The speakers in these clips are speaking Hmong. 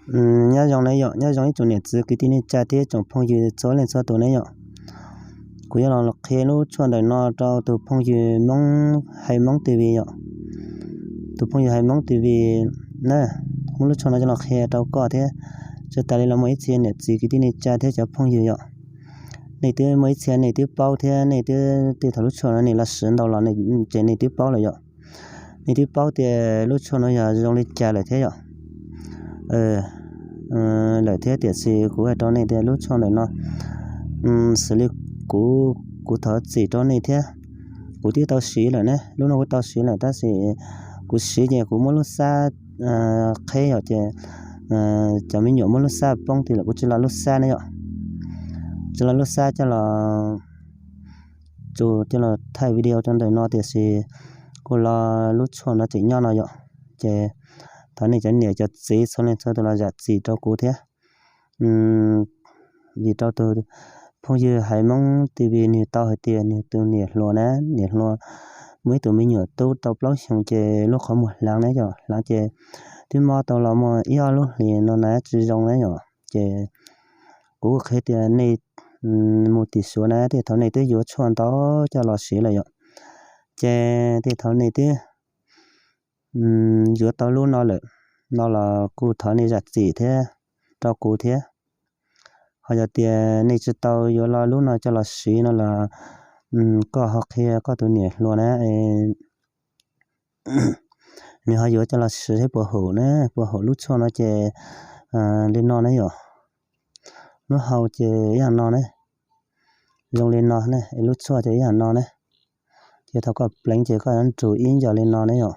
Nyob zoo na yom, nyob zoo ib tsoom niam txiv kwv tij neej tsa thiab tsoom phooj ywg txhua leej txhua tus na yom. Kuv yuav los qhia lub tshuaj ntawm no rau tus phooj ywg Hmoob Hais Hmoob T V yom. Tus phooj ywg Hais Hmoob T V na, muab lub tshuaj no coj los qhia rau koj thiab. Tsis tas li los muaj ib txhia niam txiv kwv tij neej tsa thiab cov phooj ywg yom. Nej twb muaj ib txhia nej twb paub thiab, nej twb, tej thaum lub tshuaj no nej los siv ntau los ces nej twb paub lawm yom. Nej twb paub tias lub tshuaj no yog zoo li cas lawm thiab yom. Lawm thiab, tiam sis kuv hais rau nej tias lub tshuaj ntawm no xws li kuv, kuv thov txim rau nej thiab. Kuv twb tau siv lawm ne, lub no kuv tau siv lawm tab sis kuv siv ces kuv muab lub xab qheb yom, ces cov me nyuam muab lub xab poob ti lawm, kuv tsis lo lub xab ne yom. Tsis lo lub xab coj los, tsuas coj los thaij video rau ntawm no, tiam sis kuv lo lub tshuaj no tseem nyob no yom. Ces thov nej cov niam cov txiv txhua leej txhua tus los zam txim rau kuv thiab. Vim rau tus phooj ywg Hais Hmoob T V nws tau hais tias nws tus niam hluas na, niam hluas muaj ib tug me nyuam tub tau plaub xyoos ces lub qhov muag hlaav na yom, hlaav ces twb mob tau los muaj ib ob lub hlis no na tsis zoo na yom. Ces kuv qhia tias nej mus tim Suav na, tej thaum nej twb yuav tshuaj ntau coj los siv lawm yom. Ces tej thaum nej twb yuav tau lub no lawm no los kuj thov nej zam txim thiab rau kuv thiab. Ho yog tias nej tsis tau yuav lo lub no coj los siv no los koj ho qhia koj tus niam hluas na, nws ho yuav coj los siv thiab puas haum na, puas haum lub tshuaj no ces li no na yom. Lub hau ces ib yam no ne, zoo li no ne, lub tshuaj ces ib yam no ne. Ces thaum koj pleev ces koj yuav nrug ib yam li no ne yom.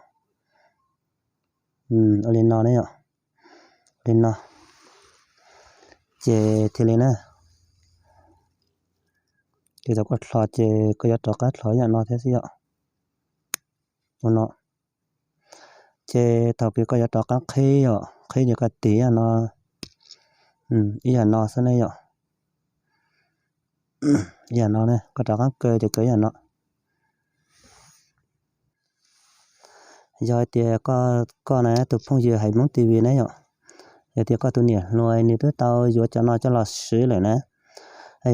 Ua li no ne yom, li no. Ces thiaj li na, ces thaum koj dlhos ces koj yuav rov qab dlhos ib yam no thiab xwb yom. Ua no. Ces thaum kws koj yuav rov qab qhib yom, qhib ces koj tig ib yam no, ib yam no xwb ne yom. Ib yam no ne, koj rov qab kaw ces kaw ib yam no. Yog hais tias koj na, tus phooj ywg Hais Hmoob T V na yom, yog tias koj tus niam hluas nws twb tau yuav cov no coj los siv lawm na,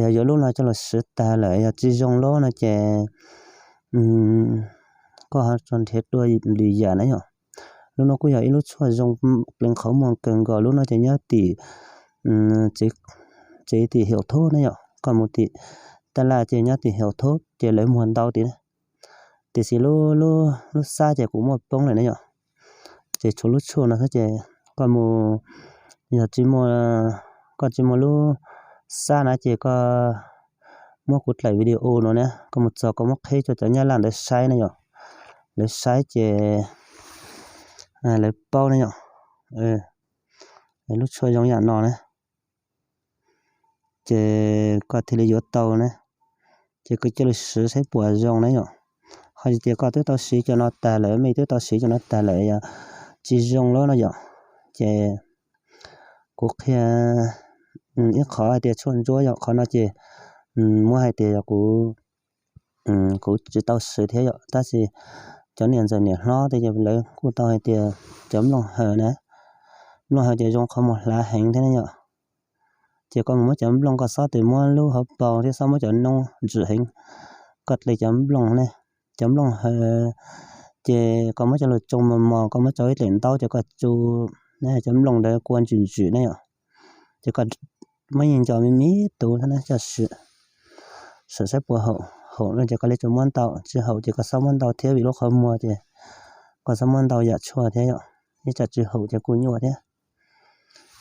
yog yuav lub no coj los siv tag lawm yog tsis zoo lub no ces koj ho tso nrhiav dua lwm yam na yom. Lub no kuj yog ib lub tshuaj zoo pleev qhov muag kawg nkaus, lub no ces nyob tim, tsev tim Hyaum Thub na yom, koj mus tim Taj Laj ces nyob tim Hyaum Thub ces lawv muag ntau tim na. Tiam sis lub, lub xab ces kuv muab poob lawm na yom, ces tshuav lub tshuaj no xwb ces koj mus, yog tsis muaj, koj tsis muaj lub xab na ces koj muab kuv daim video no na, koj mus txog koj muab qhib rau cov Nyab Laj ntawd saib na yom, lawv saib ces lawv paub na yom. Lub tshuaj zoo yam no na, ces koj thiaj li yuav tau na, ces koj cia li siv saib puas zoo na yom. Ho tias koj twb tau siv cov no tag lawm, mej twb tau siv cov no tag lawm yog tsis zoo lub no yom, ces kuv qhia ib qhov hais tias tshuaj ntsuab yom, qhov no ces muab hais tias yog kuv, kuv tsis tau siv thiab yom, tab sis cov niam ntxawm niam hlob tej ces lawv kuj tau hais tias cov nplooj haws na, nplooj haws ces zoo qhov muag hlav heev thiab ne yom. Ces koj mus muab cov nplooj, koj xob tes muab lub hauv paus thiab xob muab cov noob ntsws heev, koj dle cov nplooj ne, cov nplooj haws ces koj muab cov lus tsoo mos mos, koj muab tso ib daim ntaub ces koj tsu, cov nplooj ntawd kua ntsws ntsws ne yom. Ces koj muab yeej nco me me tus xwb na, coj sim saib puas haum, haum no ces koj li tsuas muab ntau, tsis haum ces koj xob muab ntau thiab vim lub qhov muag ces koj xob muab ntau yam tshuaj thiab yom, ib tsam tsis haum ces kuj nyuaj thiab.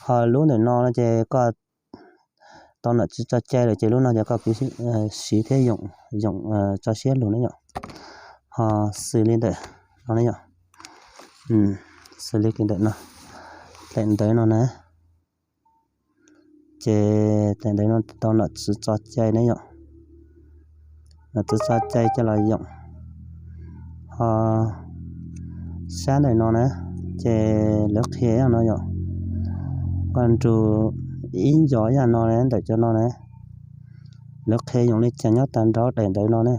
Ho lub ntawm no no ces koj tau nom tswv tso cai lawm ces lub no ces koj kuj siv thiab yoom, yoom tso siab lug na yom. Ho xws li ntawm no na yom, xws li ntawm no, daim ntawv no na, ces daim ntawv no tau nom tswv tso cai na yom, nom tswv tso cai coj los yoom. Ho sab ntawm no na, ces lawv qhia ib yam no yom, koj nrug ib ncov ib yam no na, ntawm cov no na, lawv qhia yoom li cas nyob tag nrho daim ntawv no na.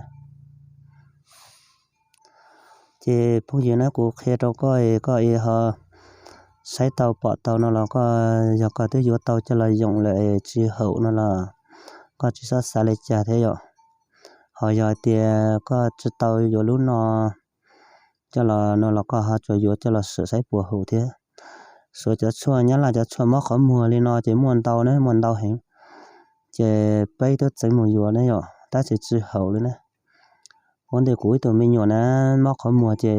Ces phooj ywg na, kuv qhia rau koj, koj ho saib tau pom tau no los koj, yog koj twb yuav tau coj los yoom lawm es tsis haum no los koj tsis txhob xav li cas thiab yom. Ho yog hais tias koj tsis tau yuav lub no coj los no los koj ho tsuas yuav coj los swm saib puas haum thiab. Suav cov tshuaj, Nyab Laj cov tshuaj mob qhov muag li no ces muaj ntau na, muaj ntau heev. Ces peb twb txeev mus yuav ne yom, tab sis tsis haum li na. Ua ntej kuv ib tug me nyuam na, mob qhov muag ces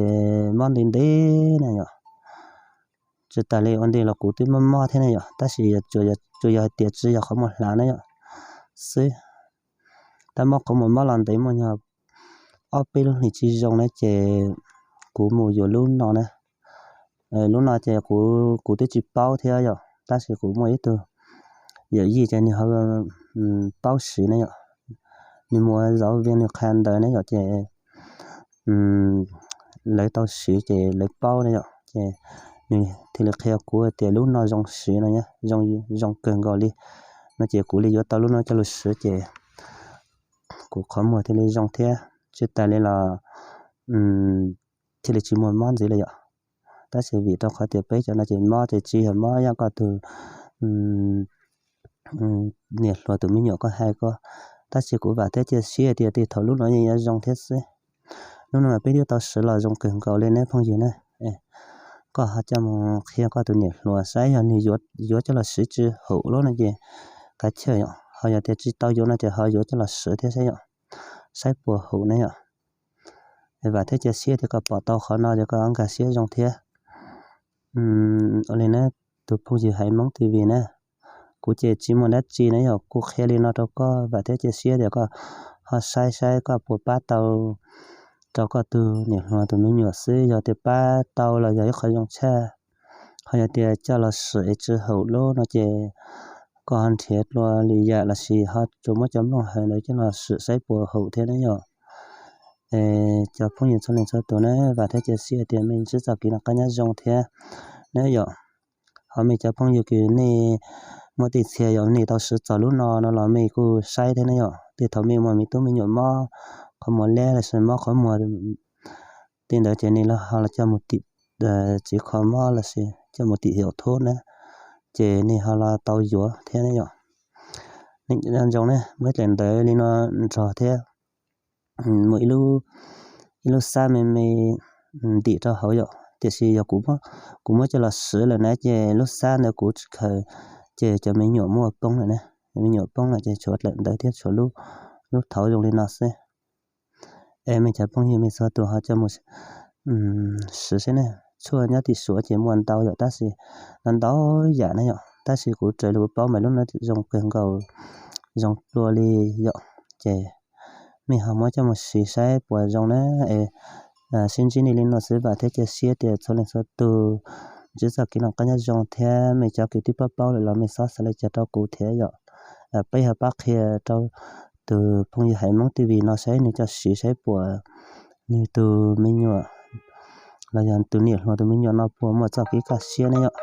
mob ntev ntev na yom. Tsis tas li ua ntej los kuv twb mob mob thiab ne yom, tab sis tsuas yog hais tias tsis yog qhov muag hlav na yom xwb. Tab mob qhov muag mob los ntev muaj nyog ob peb lub hlis tsis zoo na ces kuv mus yuav lub no na. Lub no ces kuv, kuv twb tsis paub thiab yom, tab sis kuv muaj ib tug yawm yij ces nws ho paub siv ne yom. Nws mus zov vi nws qha ntawd ne yom ces lawv tau siv ces lawv paub ne yom, ces nws thiaj li qhia kuv tias lub no zoo siv no, zoo kawg nkaus li no ces kuv li yuav tau lub no coj los siv ces kuv qhov muag thiaj li zoo thiab. Tsis tas li los thiaj li tsis muaj mob ntxiv li yom. Tab sis vim rau qhov tias peb cov no ces mob ces tsis yog mob yog koj tus niam hluas tus me nyuam koj hais koj, tab sis kuv vam thiab cia siab tias tej thaum lub no yeej yuav zoo thiab xwb. Lub no mas peb twb tau siv los zoo kawg nkaus li ne phooj ywg na. Koj ho coj mus qhia koj tus niam hluas saib yog nws yuav coj los siv tsis haum lub no ces kav chawj yom, ho yog tias tsis tau yuav no ces ho yuav coj los siv thiab saib yom, saib puas haum ne yom. Vam thiab cia siab tias koj pom tau qhov no ces koj nkag siab zoo thiab. Ua li na, tus phooj ywg Haiv Hmoob T V na, kuv ces tsis muaj dab tsi na yom, kuv qhia li no rau koj, vam thiab cia siab tias koj ho saib saib koj puas pab tau rau koj tus niam hluas tus me nyuam xwb. Yog tias pab tau los yog ib qho zoo tshaj, ho yog tias coj los swm es tsis haum lub no ces koj ho nrhiav dua lwm yam los sis ho tsuas muab cov nplooj hawm ntawd coj los swm saib puas haum thiab na yom. Cov phooj ywg txhua leej txhua tus na, vam thiab cia siab tias mej ntsib txoj kev noj qab nyob zoo thiab na yom. Ho mej cov phooj ywg kws nej muaj tej txhia yog nej tau siv txog lub no no los mej kuj saib thiab na yom. Tej thaum mej muaj me tub me nyuam mob qhov muag lab los sis mob qhov muag tej ntawd ces nej ho los coj mus tim txiv kho mob los sis coj mus tim yaum thub na, ces nej ho los tau yuav thiab na yom. Nej nco ntsoov na, muaj ib daim ntawv li no nrog thiab, muaj ib lub xab me me ntim rau hauv yom, tiam sis yog kuv muab coj los siv lawm na ces lub xab ntawd kuv tsis khaws, ces cov me nyuam muaj poob lawm na. Me nyuam poob lawm ces tshuav daim ntawv thiab tshuav lub thaud zoo li no xwb. Es mej cov phooj ywg mej txhua tus ho coj mus siv saib ne. Tshuaj nyob tim Suav ces muaj ntau yom, tab sis ntau ntau yam na yom, tab sis kuv raws li kuv paub mas lub no zoo kawg nkaus, zoo dua li yom. Ces mej ho muab coj mus siv saib puas zoo na. Es sib ntsib nej li no xwb, vam thiab cia siab tias txhua leej txhua tus ntsib txoj kev noj qab nyob zoo thiab mej cov kws twb paub paub lawm los mej txhob xav li cas rau kuv thiab yom. Peb ho pab qhia rau tus phooj ywg Haiv Hmoob T V no saib nws coj siv saib puas, nws tus me nyuam los yog tus niam hluas tus me nyuam no puas muaj txoj kev kaj siab ne yom.